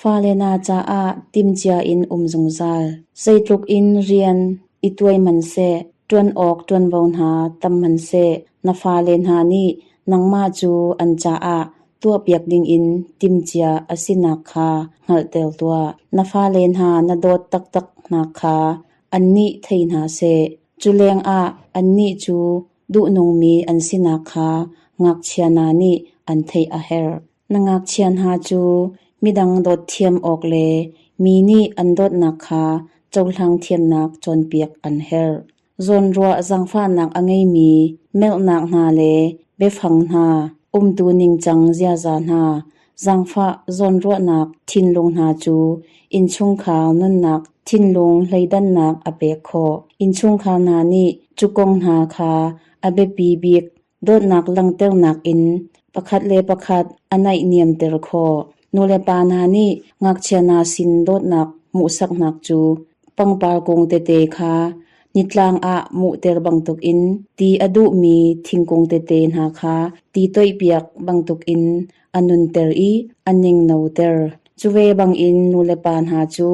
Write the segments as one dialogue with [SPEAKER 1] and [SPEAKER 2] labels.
[SPEAKER 1] Fale na caah timhcia in um zungzal. Zeitluk in rian i tuai hmanhseh, ṭuan awk ṭuanvo hna tam hmanhseh, na fale hna nih nangmah cu an caah tuahpiak dingin timhcia a sinak kha hngalhter tuah. Na fale hna na dawt taktak hna kha annih thei hna seh. Cu lengah annih cu duhnungmi an sinak kha ngakchia hna nih an theih a herh. Na ngakchia hna cu midang dawt thiam awk le mi nih an dawtnak kha cohlang thiamnak cawnpiak an herh. Zawnruah zaangfahnak a ngeimi melhnak hna le biafang hna, umtu ningcang ziaza hna, zaangfah zawnruahnak thinlung hna cu innchungkhar nunnak thinlung hleidannak a pek khawh. Innchungkhar hna nih cu kong hna kha a biapi bik Dawtnak langhternak in pakhat le pakhat a naihniamter khawh. Nulepa hna nih ngakchia hna sin dawtnak hmuhsaknak cu pangpar kung tete kha nitlang ah muhter bantukin ti a duhmi thingkung tete hna kha ti toihpiak bantukin a nunter i a ningnoter. Cu ve bangin nulepa hna cu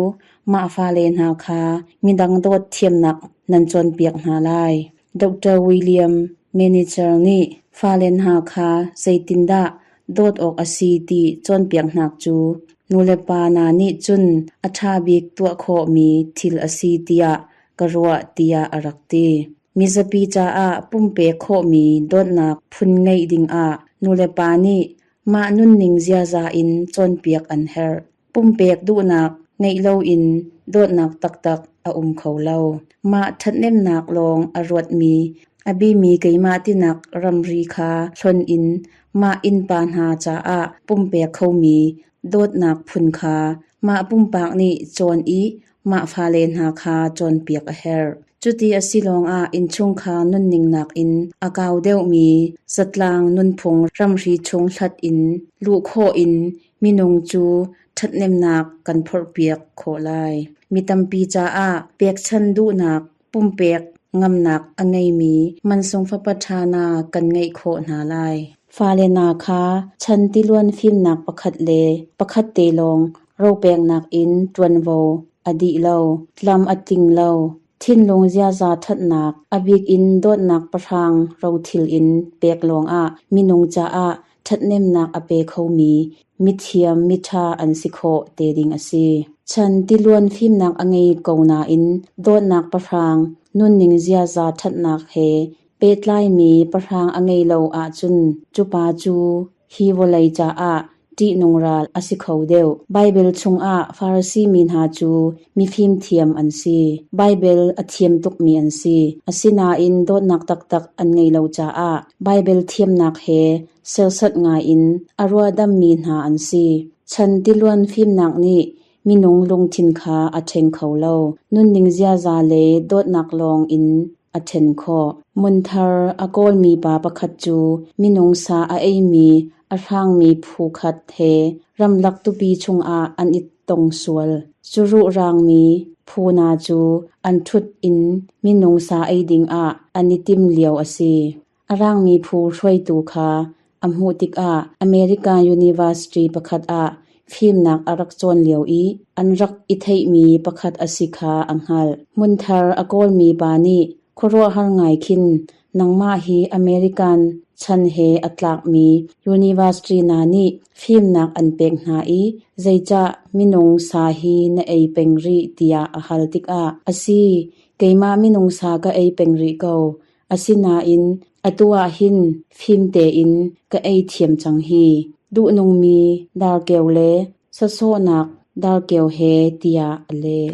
[SPEAKER 1] mah fale hna kha midang dawt thiamnak nan cawnpiak hna lai. Dr. William Manager nih fale hna kha zeitindah dawt awk a si ti cawnpiaknak cu nulepa hna nih cun a ṭha bik tuah khawhmi thil a si tiah ka ruah tiah a rak ti. Mizapi caah pumpek khawhmi dawtnak phun ngeih dingah nulepa nih mah nunning ziaza in cawnpiak an herh. Pumpek duhnak ngeih loin dawtnak taktak a um kho lo. Mah ṭhathnemnak lawng a ruatmi, a bimi keimah tinak ramri kha hlonh in mah innpa hna caah pumpek khomi dawtnak phun kha mah pumpak nih cawn i mah fale hna kha cawnpiak a herh. Cuti a si lawngah innchungkhar nunning nakin a kau deuhmi zatlang nunphung ramri chung hlat in luh khawh in minung cu ṭhathnemnak kan phorhpiak khawh lai. Mi tampi caah pekchanh duhnak, pumpek ngamnak a ngeimi mansung fapa ṭha hna kan ngeih khawh hna lai. Fale hna kha chan tiluan fimnak pakhat le pakhat te lawng ropeknak in ṭuanvo a dih lo, tlam a tling lo. Thinlung ziaza ṭhatnak, a bik in dawtnak pahrang rothil in pek lawngah minung caah ṭhathnemnak a pe khomi mithiam miṭha an si khawh te ding a si. Chan tiluan fimnak a ngei ko nain dawtnak pahrang, nunning ziaza ṭhatnak he pehtlaimi pahrang a ngei lo ahcun cu pa cu hi vawlei caah ṭihnung ral a si kho deuh. Baibal chungah Farasi mi hna cu mifimthiam an si. Baibal a thiam tukmi an si. Asinain dawtnak taktak an ngeih lo caah Baibal thiamnak he serhsat ngaiin a ruahdammi hna an si. Chan tiluan fimnak nih minung lungthin kha a ṭheng kho lo. Nunning ziaza le dawtnak lawng in a ṭhen khawh. Munthar a kawlmi pa pakhat cu minung sa a eimi a hrangmi phu khat he ramlak tupi chungah an i tong sual. Curuh rangmi phu hna cu an ṭhut in minung sa ei dingah an i tim lio a si. A rangmi phu hruaitu kha a hmuh tikah American University pakhat ah fimnak a rak cawn lio i an rak i theihmi pakhat a si kha a hngalh. Hmunthar a kawlmi pa nih khuaruahhar ngai khin nangmah hi American chan he a tlakmi university hna nih fimnak an pek hna i zeicah minung sa hi na ei peng rih tiah a hal tikah a si, keimah minung sa ka ei peng rih ko. Asinain atu ah hin fim tein ka ei thiam cang hi. Duhnungmi darkeu le sawsawhnak darkeu he tiah a leh.